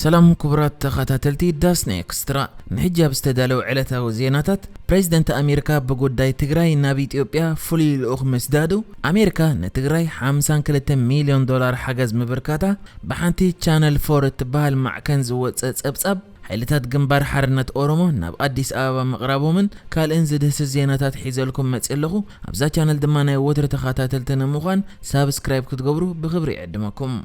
ሰላም ክቡራት ተኸታተልቲ ዳስና ኤክስትራ፣ ንሕጂ ኣብ ዝተዳለወ ዕለታዊ ዜናታት፣ ፕሬዚደንት ኣሜሪካ ብጉዳይ ትግራይ ናብ ኢትዮጵያ ፍሉይ ልኡኽ ምስዳዱ፣ ኣሜሪካ ንትግራይ ሓምሳን ክልተ ሚልዮን ዶላር ሓገዝ ምብርካታ፣ ብሓንቲ ቻነል ፎር እትበሃል ማዕከን ዝወፀ ጸብጻብ፣ ሓይልታት ግንባር ሓርነት ኦሮሞ ናብ ኣዲስ ኣበባ ምቕራቦምን ካልእን ዝድህስስ ዜናታት ሒዘልኩም መፅእ ኣለኹ። ኣብዛ ቻነል ድማ ናይ ወትሪ ተኸታተልቲ ንምዃን ሳብስክራይብ ክትገብሩ ብኽብሪ ይዕድመኩም።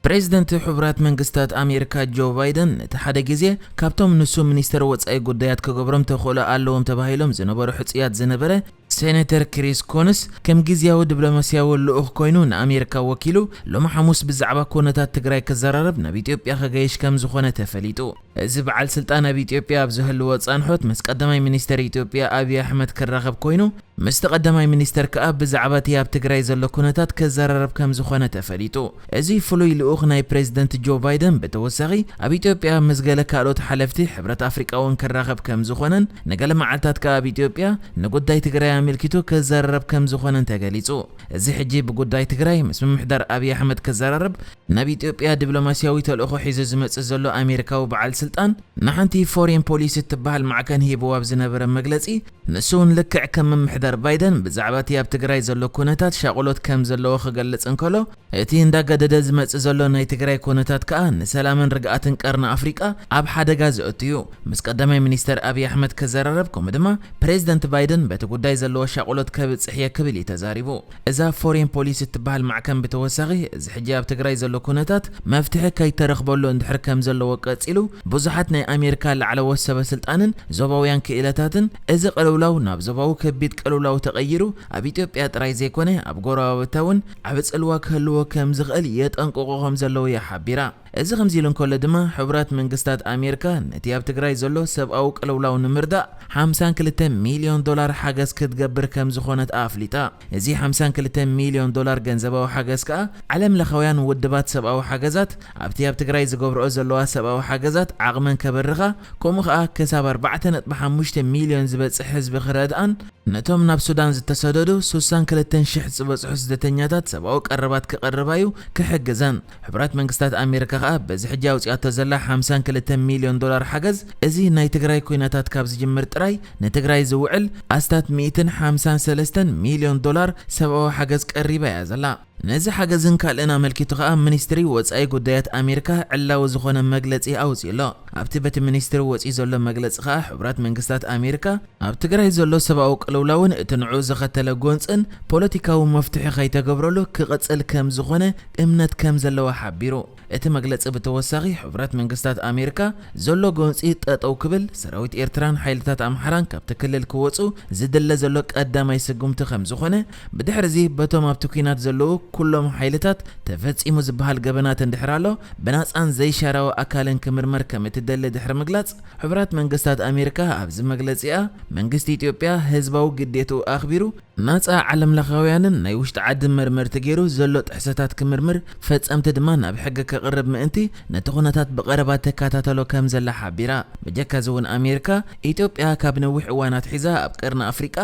ፕሬዚደንት ሕቡራት መንግስታት ኣሜሪካ ጆ ባይደን ነቲ ሓደ ግዜ ካብቶም ንሱ ሚኒስተር ወጻኢ ጉዳያት ክገብሮም ተኽእሎ ኣለዎም ተባሂሎም ዝነበሩ ሕጹያት ዝነበረ ሴኔተር ክሪስ ኮንስ ከም ግዝያዊ ዲፕሎማስያዊ ልኡኽ ኮይኑ ንኣሜሪካ ወኪሉ ሎሚ ሓሙስ ብዛዕባ ኩነታት ትግራይ ክዘራረብ ናብ ኢትዮጵያ ክገይሽ ከም ዝኾነ ተፈሊጡ። እዚ በዓል ስልጣን ኣብ ኢትዮጵያ ኣብ ዝህልዎ ጻንሖት ምስ ቀዳማይ ሚኒስተር ኢትዮጵያ ኣብይ ኣሕመድ ክራኸብ ኮይኑ ምስቲ ቀዳማይ ሚኒስተር ከኣ ብዛዕባ እቲ ኣብ ትግራይ ዘሎ ኩነታት ክዘራረብ ከም ዝኾነ ተፈሊጡ። እዚ ፍሉይ ልኡኽ ናይ ፕሬዚደንት ጆ ባይደን ብተወሳኺ ኣብ ኢትዮጵያ ምስ ገለ ካልኦት ሓለፍቲ ሕብረት ኣፍሪቃ እውን ክራኸብ ከም ዝኾነን ንገለ መዓልታት ከኣ ኣብ ኢትዮጵያ ንጉዳይ ትግራይ ኣመልኪቱ ክዘራረብ ከም ዝኾነን ተገሊጹ። እዚ ሕጂ ብጉዳይ ትግራይ ምስ ምምሕዳር ኣብይ ኣሕመድ ክዘራረብ ናብ ኢትዮጵያ ዲፕሎማስያዊ ተልእኾ ሒዙ ዝመጽእ ዘሎ ኣሜሪካዊ በዓል ስልጣን ንሓንቲ ፎሬን ፖሊሲ እትበሃል ማዕከን ሂብዎ ኣብ ዝነበረ መግለጺ፣ ንሱ እውን ልክዕ ከም ምምሕዳር ባይደን ብዛዕባ እቲ ኣብ ትግራይ ዘሎ ኩነታት ሻቕሎት ከም ዘለዎ ክገልጽ እንከሎ፣ እቲ እንዳገደደ ዝመጽእ ዘሎ ናይ ትግራይ ኩነታት ከኣ ንሰላምን ርግኣትን ቀርኒ ኣፍሪቃ ኣብ ሓደጋ ዘእቱ እዩ። ምስ ቀዳማይ ሚኒስተር ኣብይ ኣሕመድ ክዘራረብ ከምኡ ድማ ፕሬዚደንት ባይደን በቲ ጉዳይ ዘለዎ ሻቕሎት ከብጽሕ እየ ክብል እዩ ተዛሪቡ። እዛ ፎሬን ፖሊሲ እትበሃል ማዕከን ብተወሳኺ እዚ ሕጂ ኣብ ትግራይ ዘሎ ኩነታት መፍትሒ ከይተረኽበሉ እንድሕር ከም ዘለዎ ቀጺሉ ብዙሓት ናይ ኣሜሪካ ላዕለዎት ሰበ ስልጣንን ዞባውያን ክኢላታትን እዚ ቅልውላው ናብ ዞባዊ ከቢድ ቅልውላው ተቐይሩ ኣብ ኢትዮጵያ ጥራይ ዘይኮነ ኣብ ጎረባብታ እውን ዓቢ ጽልዋ ክህልዎ ከም ዝኽእል የጠንቅቑ ከም ዘለዉ እያ ሓቢራ። እዚ ከምዚ ኢሉ እንከሎ ድማ ሕቡራት መንግስታት ኣሜሪካ ነቲ ኣብ ትግራይ ዘሎ ሰብኣዊ ቅልውላው ንምርዳእ ሓምሳን ክልተ ሚልዮን ዶላር ሓገዝ ክትገብር ከም ዝኾነት ኣፍሊጣ። እዚ ሓምሳን ክልተ ሚልዮን ዶላር ገንዘባዊ ሓገዝ ከኣ ዓለም ለኻውያን ውድባት ሰብኣዊ ሓገዛት ኣብቲ ኣብ ትግራይ ዝገብርኦ ዘለዋ ሰብኣዊ ሓገዛት ዓቕመን ከበርኻ ከምኡ ከኣ ክሳብ ኣርባዕተ ነጥቢ ሓሙሽተ ሚልዮን ዝበጽሕ ህዝቢ ክረድኣን ነቶም ናብ ሱዳን ዝተሰደዱ ስሳን ክልተን ሽሕ ዝበጽሑ ስደተኛታት ሰብኣዊ ቀረባት ክቐርባዩ ክሕግዘን። ሕቡራት መንግስታት ኣሜሪካ ከኣ በዚ ሕጂ ኣውጺኣቶ ዘላ ሓምሳን ክልተ ሚልዮን ዶላር ሓገዝ እዚ ናይ ትግራይ ኩናታት ካብ ዝጅምር ጥራይ ንትግራይ ዝውዕል ኣስታት ሚእትን ሓምሳን ሰለስተን ሚልዮን ዶላር ሰብኣዊ ሓገዝ ቀሪባ እያ ዘላ። ነዚ ሓገዝን ካልእን ኣመልኪቱ ከኣ ሚኒስትሪ ወጻኢ ጉዳያት ኣሜሪካ ዕላዊ ዝኾነ መግለጺ ኣውጺኡ ኣሎ። ኣብቲ በቲ ሚኒስትሪ ወጺኡ ዘሎ መግለጺ ከኣ ሕቡራት መንግስታት ኣሜሪካ ኣብ ትግራይ ዘሎ ሰብኣዊ ቅልውላውን እቲ ንዕኡ ዘኸተለ ጎንጽን ፖለቲካዊ መፍትሒ ከይተገብረሉ ክቕጽል ከም ዝኾነ እምነት ከም ዘለዎ ሓቢሩ። እቲ መግለጺ ብተወሳኺ ሕቡራት መንግስታት ኣሜሪካ ዘሎ ጎንጺ ጠጠው ክብል ሰራዊት ኤርትራን ሓይልታት ኣምሓራን ካብቲ ክልል ክወጹ ዝድለ ዘሎ ቀዳማይ ስጉምቲ ከም ዝኾነ ብድሕሪ እዚ በቶም ኣብቲ ኲናት ዘለዉ ኩሎም ሓይልታት ተፈጺሙ ዝበሃል ገበናት እንድሕር ኣሎ ብናጻን ዘይሻራዊ ኣካልን ክምርመር ከም እትደሊ ድሕሪ ምግላጽ ሕቡራት መንግስታት ኣሜሪካ ኣብዚ መግለጺኣ መንግስቲ ኢትዮጵያ ህዝባዊ ግዴትኡ ኣኽቢሩ ናጻ ዓለምለኻውያንን ናይ ውሽጢ ዓዲ መርመርቲ ገይሩ ዘሎ ጥሕሰታት ክምርምር፣ ፈጸምቲ ድማ ናብ ሕጊ ከቕርብ ምእንቲ ነቲ ኩነታት ብቐረባ ትከታተሎ ከም ዘላ ሓቢራ። ብጀካ እዚ እውን ኣሜሪካ፣ ኢትዮጵያ ካብ ነዊሕ እዋን ኣትሒዛ ኣብ ቀርኒ ኣፍሪቃ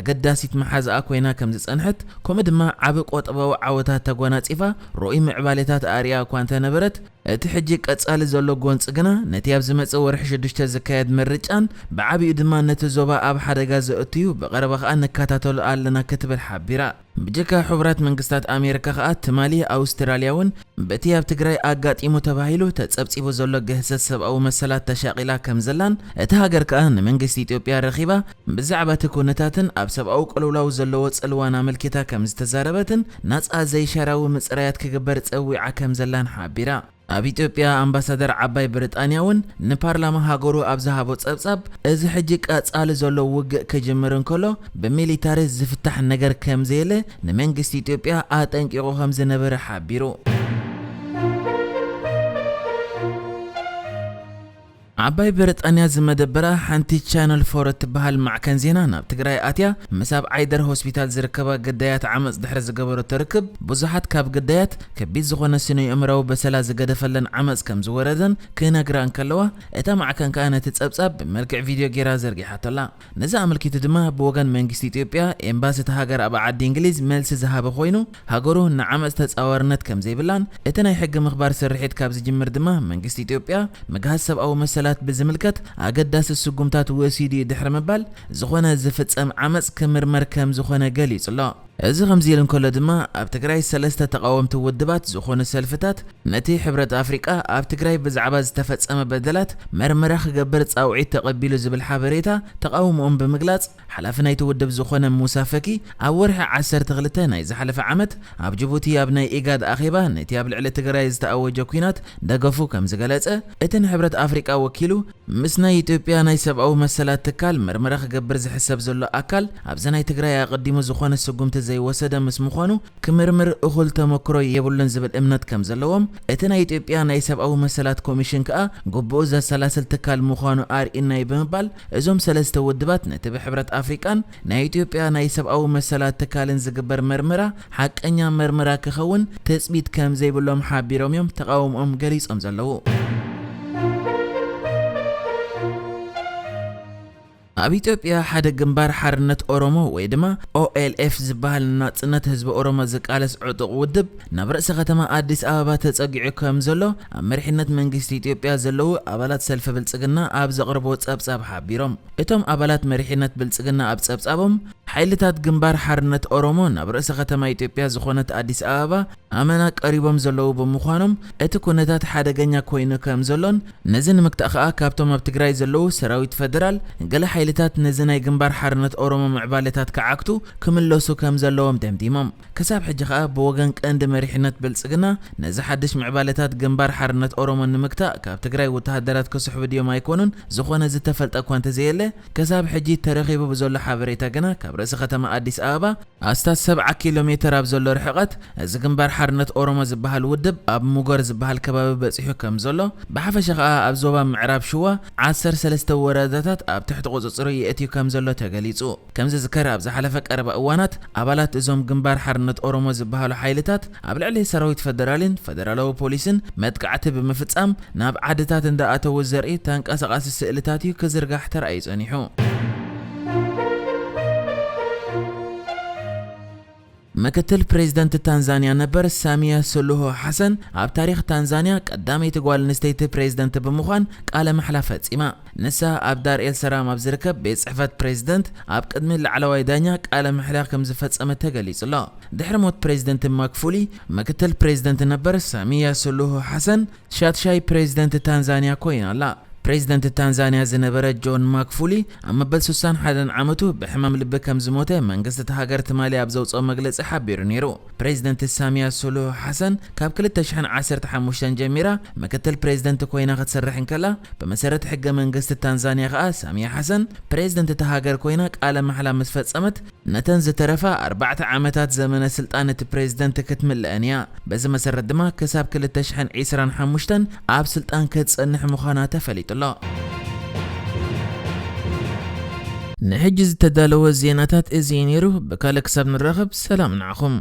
ኣገዳሲት መሓዛኣ ኮይና ከም ዝጸንሐት፣ ከምኡ ድማ ዓቢ ቆጠባዊ ዓወታት ተጓናጺፋ ርኡይ ምዕባሌታት ኣርእያ እኳ እንተነበረት፣ እቲ ሕጂ ቀጻሊ ዘሎ ጎንጺ ግና ነቲ ኣብ ዝመጽእ ወርሒ ሽዱሽተ ዝካየድ ምርጫን ብዓቢኡ ድማ ነቲ ዞባ ኣብ ሓደጋ ዘእትዩ ብቐረባ ከኣ ንከታተሎ ኣለና ክትብል ሓቢራ። ብጀካ ሕቡራት መንግስታት ኣሜሪካ ከኣ ትማሊ ኣውስትራልያ እውን በቲ ኣብ ትግራይ ኣጋጢሙ ተባሂሉ ተጸብጺቡ ዘሎ ግህሰት ሰብኣዊ መሰላት ተሻቒላ ከም ዘላን እታ ሃገር ከኣ ንመንግስቲ ኢትዮጵያ ረኺባ ብዛዕባ እቲ ኩነታትን ኣብ ሰብኣዊ ቅልውላው ዘለዎ ጽልዋን ኣመልኪታ ከም ዝተዛረበትን ናጻ ዘይሻራዊ ምጽራያት ክግበር ጸዊዓ ከም ዘላን ሓቢራ። ኣብ ኢትዮጵያ ኣምባሳደር ዓባይ ብሪጣንያ እውን ንፓርላማ ሃገሩ ኣብ ዝሃቦ ጸብጻብ እዚ ሕጂ ቀጻሊ ዘሎ ውግእ ክጅምር እንከሎ ብሚሊታሪ ዝፍታሕ ነገር ከም ዘየለ ንመንግስቲ ኢትዮጵያ ኣጠንቂቑ ከም ዝነበረ ሓቢሩ። ዓባይ ብሪጣንያ ዝመደበራ ሓንቲ ቻነል ፎር እትበሃል ማዕከን ዜና ናብ ትግራይ ኣትያ፣ ምስ ኣብ ዓይደር ሆስፒታል ዝርከባ ግዳያት ዓመፅ ድሕሪ ዝገበረቶ ርክብ፣ ብዙሓት ካብ ግዳያት ከቢድ ዝኾነ ስነ-ኣእምራዊ በሰላ ዝገደፈለን ዓመፅ ከም ዝወረደን ክነግራ እንከለዋ፣ እታ ማዕከን ከኣ ነቲ ጸብጻብ ብመልክዕ ቪድዮ ጌራ ዘርጊሓቶላ። ነዚ ኣመልኪቱ ድማ ብወገን መንግስቲ ኢትዮጵያ፣ ኤምባሲ እታ ሃገር ኣብ ዓዲ እንግሊዝ መልሲ ዝሃበ ኮይኑ፣ ሃገሩ ንዓመፅ ተጻዋርነት ከም ዘይብላን፣ እቲ ናይ ሕጊ ምኽባር ስርሒት ካብ ዝጅምር ድማ መንግስቲ ኢትዮጵያ ምግሃስ ሰብኣዊ መሰላት ብዝምልከት ኣገዳሲ ስጉምታት ወሲዱ እዩ ድሕሪ ምባል፣ ዝኾነ ዝፍጸም ዓመፅ ክምርመር ከም ዝኾነ ገሊጹ ኣሎ። እዚ ከምዚ ኢሉ እንከሎ ድማ፣ ኣብ ትግራይ ሰለስተ ተቃወምቲ ውድባት ዝኾኑ ሰልፍታት፣ ነቲ ሕብረት ኣፍሪቃ ኣብ ትግራይ ብዛዕባ ዝተፈጸመ በደላት መርመራ ክገብር ጻውዒት ተቐቢሉ ዝብል ሓበሬታ ተቃውሞኦም ብምግላጽ፣ ሓላፊ ናይቲ ውድብ ዝኾነ ሙሳ ፈኪ ኣብ ወርሒ ዓሰርተ ክልተ ናይ ዝሓለፈ ዓመት ኣብ ጅቡቲ ኣብ ናይ ኢጋድ ኣኼባ ነቲ ኣብ ልዕሊ ትግራይ ዝተኣወጀ ኲናት ደገፉ ከም ዝገለጸ፣ እቲ ንሕብረት ኣፍሪቃ ወኪሉ ምስ ናይ ኢትዮጵያ ናይ ሰብኣዊ መሰላት ትካል መርመራ ክገብር ዝሕሰብ ዘሎ ኣካል፣ ኣብዚ ናይ ትግራይ ኣቐዲሙ ዝኾነ ስጉምቲ ዘይወሰደ ምስ ምዃኑ፣ ክምርምር እኹል ተመክሮ የብሉን ዝብል እምነት ከም ዘለዎም፣ እቲ ናይ ኢትዮጵያ ናይ ሰብኣዊ መሰላት ኮሚሽን ከኣ ግቡኡ ዘሰላስል ትካል ምዃኑ ኣርኢና'ዩ ብምባል፣ እዞም ሰለስተ ውድባት ነቲ ብሕብረት ኣፍሪቃን ናይ ኢትዮጵያ ናይ ሰብኣዊ መሰላት ትካልን ዝግበር መርመራ ሓቀኛ መርመራ ክኸውን ትጽቢት ከም ዘይብሎም ሓቢሮም እዮም ተቃውሞኦም ገሊጾም ዘለዉ። ኣብ ኢትዮጵያ ሓደ ግንባር ሓርነት ኦሮሞ ወይ ድማ ኦኤልኤፍ ዝበሃል ንናጽነት ህዝቢ ኦሮሞ ዝቃለስ ዕጡቕ ውድብ ናብ ርእሰ ከተማ ኣዲስ ኣበባ ተጸጊዑ ከም ዘሎ ኣብ መሪሕነት መንግስቲ ኢትዮጵያ ዘለዉ ኣባላት ሰልፊ ብልጽግና ኣብ ዘቕርቦ ጸብጻብ ሓቢሮም። እቶም ኣባላት መሪሕነት ብልጽግና ኣብ ጸብጻቦም፣ ሓይልታት ግንባር ሓርነት ኦሮሞ ናብ ርእሰ ከተማ ኢትዮጵያ ዝኾነት ኣዲስ ኣበባ ኣመና ቀሪቦም ዘለዉ ብምዃኖም፣ እቲ ኩነታት ሓደገኛ ኮይኑ ከም ዘሎን፣ ነዚ ንምግታእ ከኣ ካብቶም ኣብ ትግራይ ዘለዉ ሰራዊት ፈደራል፣ ገለ ሓይልታት ነዚ ናይ ግንባር ሓርነት ኦሮሞ ምዕባለታት ክዓግቱ ክምለሱ ከም ዘለዎም ደምዲሞም። ክሳብ ሕጂ ከኣ ብወገን ቀንዲ መሪሕነት ብልጽግና፣ ነዚ ሓድሽ ምዕባለታት ግንባር ሓርነት ኦሮሞ ንምግታእ ካብ ትግራይ ወተሃደራት ክስሕቡ ድዮም ኣይኮኑን ዝኾነ ዝተፈልጠ እኳ እንተዘየለ፣ ክሳብ ሕጂ ተረኺቡ ብዘሎ ሓበሬታ ግና ካብ ርእሰ ከተማ ኣዲስ ኣበባ ኣስታት ሰብዓ ኪሎ ሜተር ኣብ ዘሎ ርሕቐት፣ እዚ ግንባር ሓርነት ኦሮሞ ዝበሃል ውድብ ኣብ ሙጎር ዝበሃል ከባቢ በጺሑ ከም ዘሎ፣ ብሓፈሻ ከኣ ኣብ ዞባ ምዕራብ ሽዋ ዓሰርተ ሰለስተ ወረዳታት ኣብ ትሕቲ ቁጽጽሩ የእትዩ ከም ዘሎ ተገሊጹ። ከም ዝዝከር፣ ኣብ ዝሓለፈ ቀረባ እዋናት ኣባላት እዞም ግንባር ሓርነት ኦሮሞ ዝበሃሉ ሓይልታት ኣብ ልዕሊ ሰራዊት ፈደራልን ፈደራላዊ ፖሊስን መጥቃዕቲ ብምፍጻም ናብ ዓድታት እንዳኣተዉ ዘርኢ ተንቀሳቓሲ ስእልታት እዩ ክዝርጋሕ ተራእዩ ጸኒሑ። ምክትል ፕሬዝደንት ታንዛንያ ነበር ሳሚያ ሱሉሁ ሓሰን ኣብ ታሪኽ ታንዛንያ ቀዳመይቲ ጓል ኣንስተይቲ ፕሬዝደንት ብምዃን ቃለ ማሕላ ፈጺማ። ንሳ ኣብ ዳር ኤል ሰላም ኣብ ዝርከብ ቤት ጽሕፈት ፕሬዝደንት ኣብ ቅድሚ ላዕለዋይ ዳኛ ቃለ ማሕላ ከም ዝፈጸመት ተገሊጹ ኣሎ። ድሕሪ ሞት ፕሬዝደንት ማግፉሊ፣ ምክትል ፕሬዝደንት ነበር ሳሚያ ሱሉሁ ሓሰን ሻድሻይ ፕሬዝደንት ታንዛንያ ኮይና ኣላ። ፕሬዝደንት ታንዛንያ ዝነበረ ጆን ማግፉሊ ኣብ መበል ሱሳን ሓደን ዓመቱ ብሕማም ልቢ ከም ዝሞተ መንግስቲ እታ ሃገር ትማሊ ኣብ ዘውፅኦ መግለፂ ሓቢሩ ነይሩ። ፕሬዝደንት ሳሚያ ሱሉሁ ሓሰን ካብ ክልተ ሽሕን ዓሰርተ ሓሙሽተን ጀሚራ ምክትል ፕሬዝደንት ኮይና ክትሰርሕ እንከላ፣ ብመሰረት ሕገ መንግስቲ ታንዛንያ ከኣ ሳሚያ ሓሰን ፕሬዝደንት እታ ሃገር ኮይና ቃለ ማሕላ ምስ ፈጸመት፣ ነተን ዝተረፋ ኣርባዕተ ዓመታት ዘመነ ስልጣን እቲ ፕሬዝደንት ክትምልአን እያ። በዚ መሰረት ድማ ክሳብ ክልተ ሽሕን ዕስራን ሓሙሽተን ኣብ ስልጣን ክትጸንሕ ምዃና ተፈሊጡ ኣሎ። ንሕጂ ዝተዳለወ ዜናታት እዚ እዩ ነይሩ። ብካልእ ክሳብ ንራኸብ ሰላም ንዓኹም።